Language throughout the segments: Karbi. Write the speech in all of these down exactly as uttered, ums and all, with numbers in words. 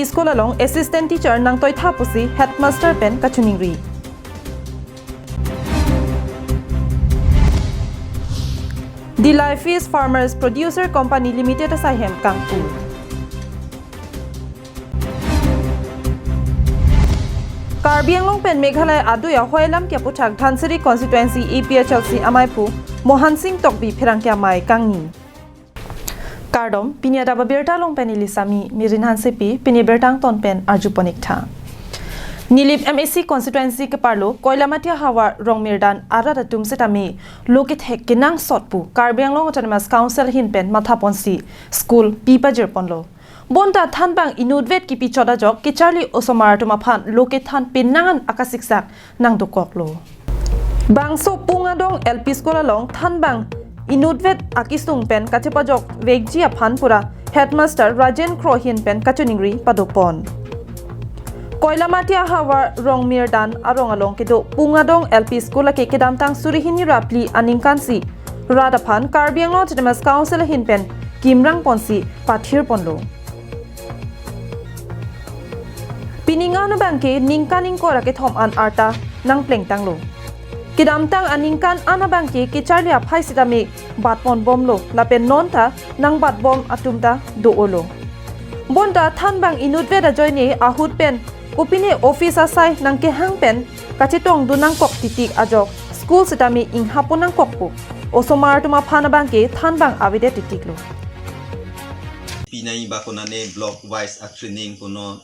School along assistant teacher nangtoitha pusi headmaster pen kachiningri. Dillai Fish Farmers Producer Company Limited asaihem kangpu. Karbi Anglong pen Meghalaya adui ahoi alam ke aputhak Dhansiri constituency A P H L C amei aphu Mohan Singh Tokbi pherangke amei kangni. Kardom, pini adap abirta along pen neli sami Mirin Hansepi, pini birta angton pen arjupon ik tha. Nilip M A C constituency keparlo Koilamati ahavar Rongmirdan arat atum setame lo kethek kenangsot pu Karbi Anglong Autonomous Council ahin pen mathaponsi school pi pajirponlo. Bonta thanbang inutvet kipi chot ajok kecharli osomar atum aphan lo kethan penang an akasiksak nangdokoklo. Bangso Pungadong L P School along thanbang inutvet akisung pen kachepajok vekji aphan pura headmaster Rajen Kro ahin pen kachiningri padopon. Koilamati ahavar Rongmirdan arong along kedo Pungadong L P School lake kedamtang suri hini ra phli aningkansi rat aphan Karbi Anglong Autonomous Council ahin pen kimrangponsi pathirponlo. Pining an abangke ningkan ingkoi ra kethom an arta nangplengtanglo. Kedamtang aningkan an abangke kecharli aphai sitame batponbomlo lapen non ta nangbatbom atum ta do-olo. Bonta thanbang inutvet ajoine ahut pen kopine office asai nangkehang pen kachetongdun nangkok titik ajok school sitame inghapon nangkok pu osomar atum aphan abangke thanbang avedet titiklo. Pinai ba konane block wise a training punon,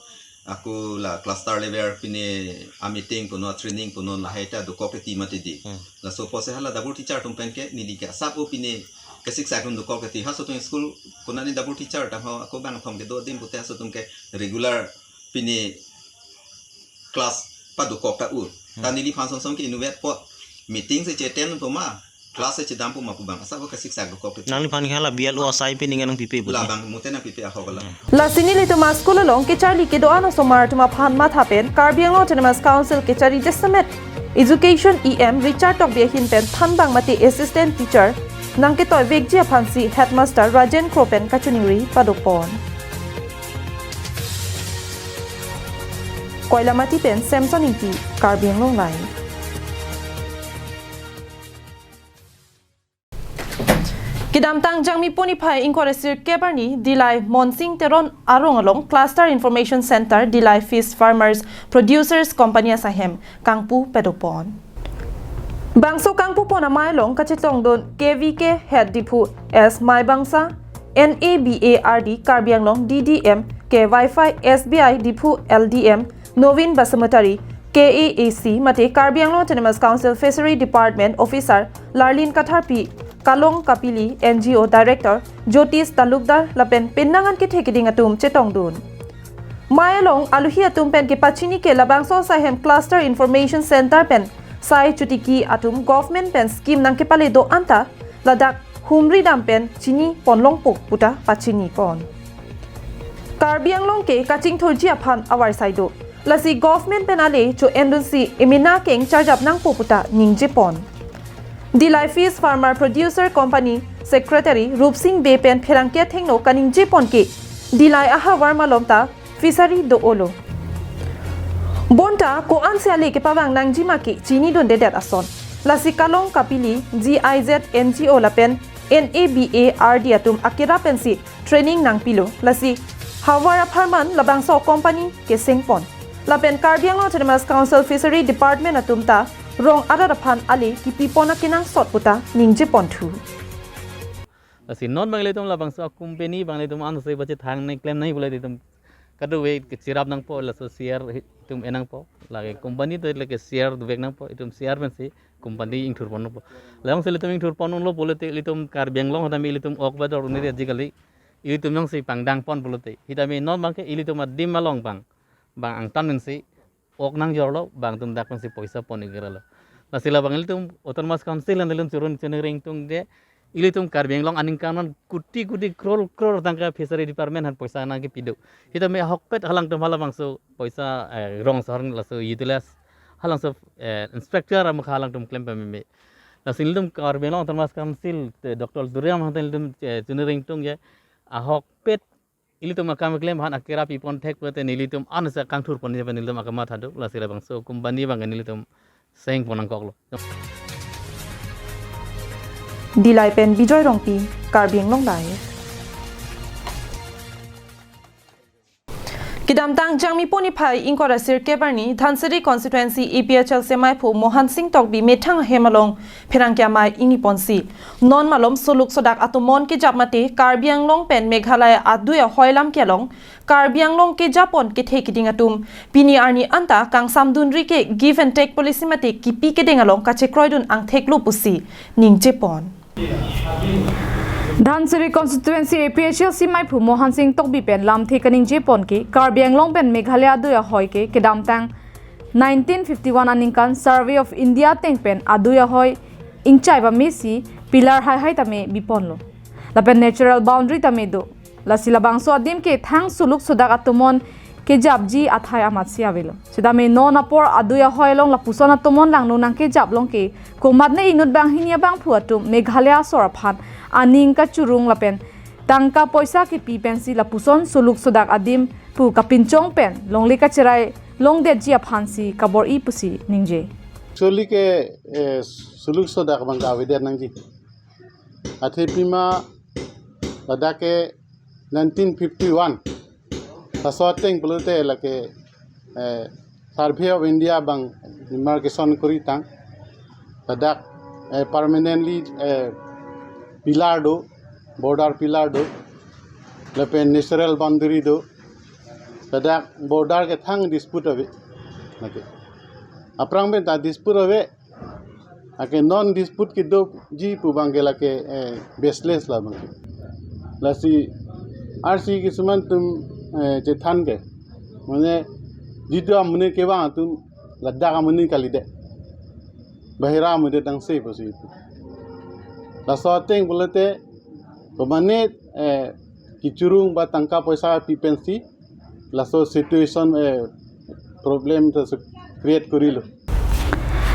ako la cluster level pine a meeting punon, training punon, lahai ta dokok ti mati di. Hmm. Laso apotsi hala double teacher atum pen ke neli ke asap o pine kesik saklum dokok ti, haso atum school konane double teacher ta ho ako bang thom kedo adim pute haso atum ke regular pine class padokok ta ur. Ta Hmm. Neliphan song song ke inutvet apot meeting si che-attend po ma, class si chedam po ma pu bang asap o kesik saklukok ti. Nangliphan ke hala B L O asai pine nangpipe pu. Labang mute nangpipe ahok la. Hmm. Lasi nelitum a school along kecharli kedo-an osomar atum aphan matha pen Karbi Anglong Autonomous Council kechari jasemet Education E M Richard Tokbi ahin pen thanbang mate assistant teacher nangketoi vekji aphansi headmaster Rajen Kro pen kachiningri padopon. Koilamati pen Samson Ingti, Karbi Anglong Live. Kedamtang Jangmi puni phai ingkoi ra sirkep arni Dillai Monsing Teron arong along Cluster Information Center Dillai Fish Farmers Producers Company asaihem kangpu padopon. Bangso kangpupon amei along kachetongdun K V K Head Diphu S Maibangsa, N A B A R D Karbi Anglong D D M, K Wi-Fi S B I Diphu L D M, Novin Basumatary, K A A C mate Karbi Anglong Autonomous Council Fishery Department Officer Larlin Katharpi, Kalong Kapili N G O Director Jyotish Talukdar lapen penang an kethe keding atum chetongdun. Mei along aluhi atum pen kepachini ke labangso asaihem Cluster Information Center pen sai chotiki atum government pen scheme nangkepale do-an ta ladak humri dam pen chiniponlongpo puta pachinipon. Karbi Anglong ke kachingthurji aphan avarsai do. Lasi government pen ale cho-endunsi emena keng charjap nangpo puta ningjepon. Dillai Fish Farmer Producer Company Secretary Rupsing Bey pen pherangke athengno kaningjepon ke Dillai ahavar malom ta fishery do-olo. Bonta ko-ansi ale kepavang nangji ma ke chinidundedet ason. Lasi Kalong Kapili G I Z N G O lapen N A B A R D atum akira pensi training nangpilo. Lasi havar apharman labangso company kesengpon. Lapen Karbi Anglong Autonomous Council Fishery Department atum ta rong arat aphan ale kipipon akenangsot puta ningjeponthu. Lasi non bang ilitum labangso company bang ilitum ansi bache thang nangklem nangji pulote itum kadokave kechirap nangpo, laso share itum enangpo. Lake company to lake share dovek nangpo, itum share pensi company ingthurpon nangpo. Labangso ilitum ingthurpon unlo pulote ilitum Karbi Anglong hatame ilitum ok bador un'e ajikali ilitum jongsi pangdangpon pulote. Hitame non bangke ilitum adim along bang, bang angtan pensi ok nangjorlo, bang atum dak pensi poisa pon-ik relo. Lasi labang ilitum Autonomous Council an ilitum churun chunireng tungde, ilitum Karbi Anglong aningkan an kuti kuti crore crore tangka Fishery Department aphan poisa nangkepi do. Hitame ahokpet halangtum halabangso poisa, eh, rong sahar laso utilize halangso, eh, inspector amukha halangtum klem pameme. Lasi ilitum Karbi Anglong Autonomous Council, eh, Doctor Tuliram hathan ilitum, eh, chunireng tungde, ahokpet Ilitum akam keklem aphan akera pipon thek pute nelitum ansa kangthur pon je pen nelitum akamatha do, lasi labangso company abang nelitum seng pon nangkoklo. Dilai pen Bijoy Rongpi, Karbi Anglong Live. Kedamtang Jangmi pon niphai ingkoi ra sirkep arni Dhansiri constituency A P H L C amaiphu Mohan Singh Tokbi methang ahem along pherangke amei ingni ponsi, non malom soluk sodak atomon kejap mate Karbi Anglong pen Meghalaya adui ahoi alam kelong Karbi Anglong kejapon kethe keding atum pini arni anta kangsamdunri ke give and take policy mate kipi keding along kachekroidun angthek lo pusi ningje pon. Dhansiri constituency A P H L C amaiphu Mohan Singh Tokbi pen lamthe kaningje pon ke Karbi Anglong pen Meghalaya adui ahoi ke kedamtang nineteen fifty-one aningkan Survey of India ateng pen adui ahoi ingchai pamesi pillar haihai tame biponlo. Lapen natural boundary tame do. Lasi labangso adim ke thang soluk sodak atomon kejapji athai amatsi avelo. Sitame non apor adui ahoi along lapuson atomon langno nangkejap long ke komatne inut banghini abangphu atum Meghalaya asor aphan aning kachurung lapen tangka poisa kipi pensi lapuson soluk sodak adim pu kapinchong pen longle kacherai longdetji aphansi kabor-i pusi ningje. Actually ke, eh, soluk sodak abang ke avedet nangji. Athe pima ladak ke nineteen fifty-one laso ateng pulote lake, eh, Survey of India abang demarcation kori tang. Ladak, eh, permanently, eh, pillar do, border pillar do, lapen natural boundary do. Ladak border ke thang dispute ave. Lake aphrang pen ta dispute ave. Lake non dispute kedoji pu abang ke lake, eh, baseless la abang ke. Lasi arsi kisuman atum, eh, chethan ke, mane jitu amonit kevang atum ladak amonit kalidet, bahira amonit tangse pusi. Laso ateng pulote komatne, eh, kechurung ba tangka poisa pi pensi laso situation, eh, problem ta se create korilo.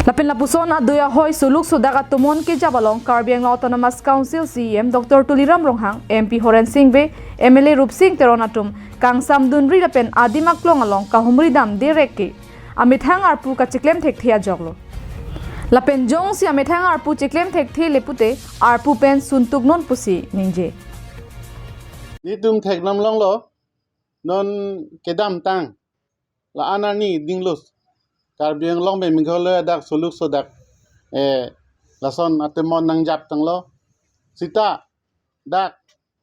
Lapen lapuson adui ahoi soluk sodak atomon kejap along Karbi Anglong Autonomous Council C E M Doctor Tuliram Ronghang, M P Horen Sing Bey, M L A Rupsing Teron atum kangsamdunri lapen adim aklong along kahumri damde rek ke amethang arpu kacheklem thekthe ajoklo. Lapen jongsi amethang arpu cheklem thekthe le pute arpu pen suntuk non pusi ningje. Netum theknam longlo, non kedamtang la-an arni dinglos Karbi Anglong pen Meghalaya dak soluk sodak, eh, lason atomon nangjap tanglo. Sita dak,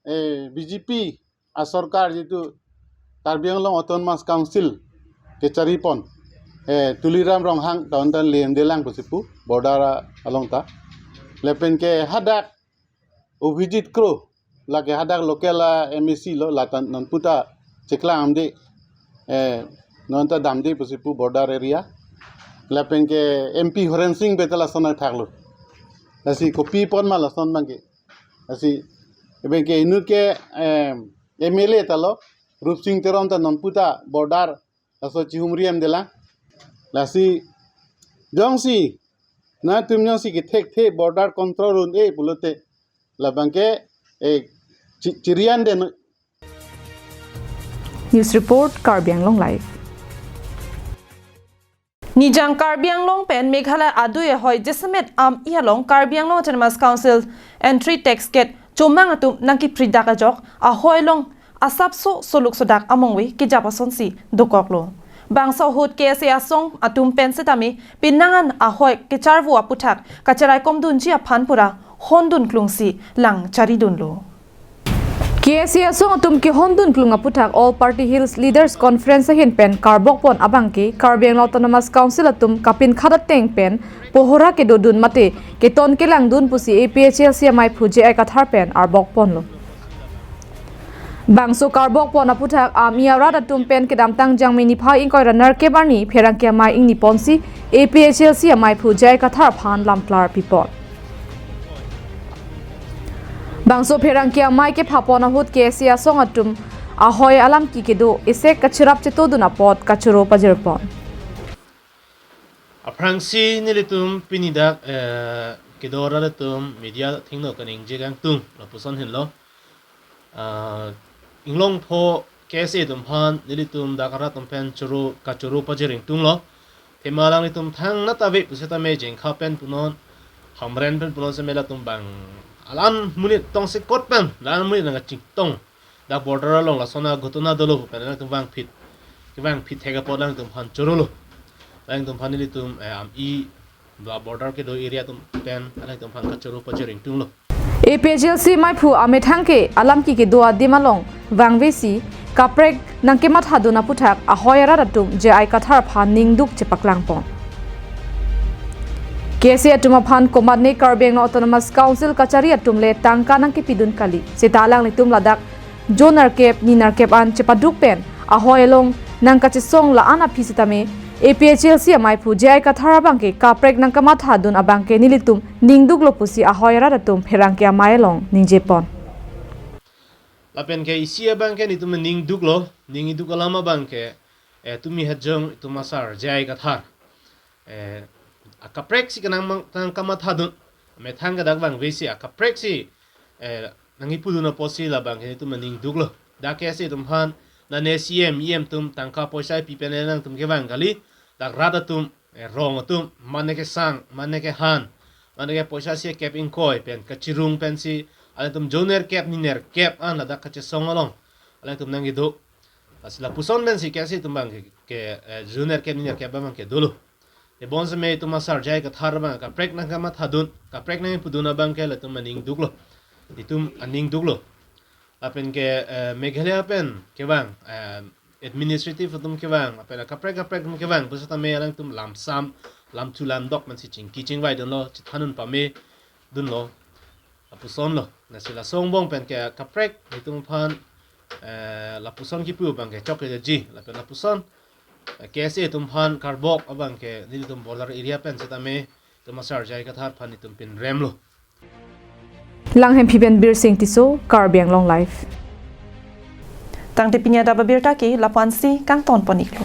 eh, B J P asorkar jitu Karbi Anglong Autonomous Council kechari pon, eh, Tuliram Ronghang ta ontan lem delang pusi pu border along ta. Lapen ke hadak Abhijit Kro, lake hadak local a M A C lo, lata non puta cheklang damde, eh, non ta damde pusi pu border area. Lapen ke M P Horen Sing Bey ta lason athaklo. Lasi kopi pon ma lason abang ke. Lasi abang ke inut ke, eh, M L A ta lo, Rupsing Teron ta non puta border laso chihumri damdelang. Lasi jongsi netum jongsi kethekthe border control un-e pulote labang ke, eh, chi-, chiri-an den. News report, Karbi Anglong Live. Nijang Karbi Anglong pen Meghalaya adui ahoi jasemet Amei along Karbi Anglong Autonomous Council entry tax gate chomang atum nangkipri dak ajok ahoi along asapso soluk sodak amongve kejap asonsi dokoklo. Bangso ahut K S A asong atum pen setame penang an ahoi kecharvo aputhak kacheraikomdunji aphan pura hondun klungsi lang charidunlo. K S A asong atum kehondun klung aputhak All Party Hills Leaders Conference ahin pen karbok pon abang ke Karbi Anglong Autonomous Council atum kapinkhat ateng pen pohora kedodun mate keton kelangdun pusi A P H L C amaiphu J I Kathar pen arbok ponlo. Bangso karbok pon aputhak Amei arat atum pen kedamtang Jangmi niphai ingkoi ra nerkep arni pherangke amei ingni ponsi A P H L C amaiphu J I Kathar aphan lamklar pipon. Bangso pherangke amei kepha pon ahut K S A asong atum ahoi alam ki kedo isek kachirap chetodun apot kachoro pajirpon. Aphrangsi nelitum pini dak, eh, kedo arat atum media athengno kaningje kangtung lapuson henlo. Ah, Inglongpho K S A atum aphan nelitum dak arat atum pen choro, kachoro pajir ingtunglo. Athema alanglitum thangnat ave pusitame Jengkha pen punon, Hamren pen punon seme latum bang alam monit tongsekot pen, alam monit nangkachingtong. Dak border along lason a ghotona dolo pen alangtum vangphit, kevangphit thek apot alangtum aphan chorolo. Alangtum aphan nelitum, eh, Ami la border kedo area atum pen alangtum aphan kachoro pajir ingtunglo. A P H L C maiphu amethang ke alam ke kedo adim along vangvesi kaprek nangkemathadun aputhak ahoi arat atum J I Kathar aphan ningduk chepaklangpon. K S A atum aphan komatne Karbi Anglong Autonomous Council kachari atum le tangka nangkepidun kali. Seta alanglitum ladak zone nerkep ni nerkep an chepaduk pen ahoi along nangkachesong la-an aphi sitame A P H L C amaiphu J I Kathar abangke kaprek nangkemathadun abangke nelitum ningduklo pusi ahoi arat atum pherangke amei along ningjepon. Lapen ke isi abangke nelitum ningduklo, ningduk alam abangke, eh, tumi hajong itum asar J I Kathar. Eh, akaprek si kenang mang tang kamathadun. Methang ke dak vangvesi akaprek si, eh, nangkipudun apotsi labangke nelitum ningduklo. Dak K S A atum aphan, nane C M, E M atum tangka poisa pi pen alangtum kevang kali, dak rat atum, eh, rong atum, mane kesang, mane kehan, mane ke poisa si kep ingkoi pen, kachirung pensi, alangtum zone nerkep ni nerkep an ladak kachesong along alangtum nangkedo. Lasi lapuson pensi K S A atum abangke, ke, eh, zone nerkep ni nerkep abangke dolo. Tebonseme itum asar J I Kathar abang kaprek nangkemathadun, kaprek nangkipudun abangke latum aningduklo. Itum aningduklo. Lapen ke, eh, Meghalaya pen kevang, eh, administrative atum kevang, lapen kaprek kaprek atum kevang pusitame alangtum lamsam, lamthu lamdok mansi chingki chingvai dunlo, chethanun pamedunlo. Lapusonlo. Lasi lason angbong pen ke kaprek nelitum aphan, eh, lapuson kipu abangke chokleji. Lapen lapuson, eh, K S A atum aphan karbok abangke nelitum border area pen sitame itum asar J I Kathar aphan nelitum pinremlo. Langhemphi pen Birsing Tisso, Karbi Anglong Live. Tangte pini adap abirta ke lapu-ansi kangtonpon-iklo.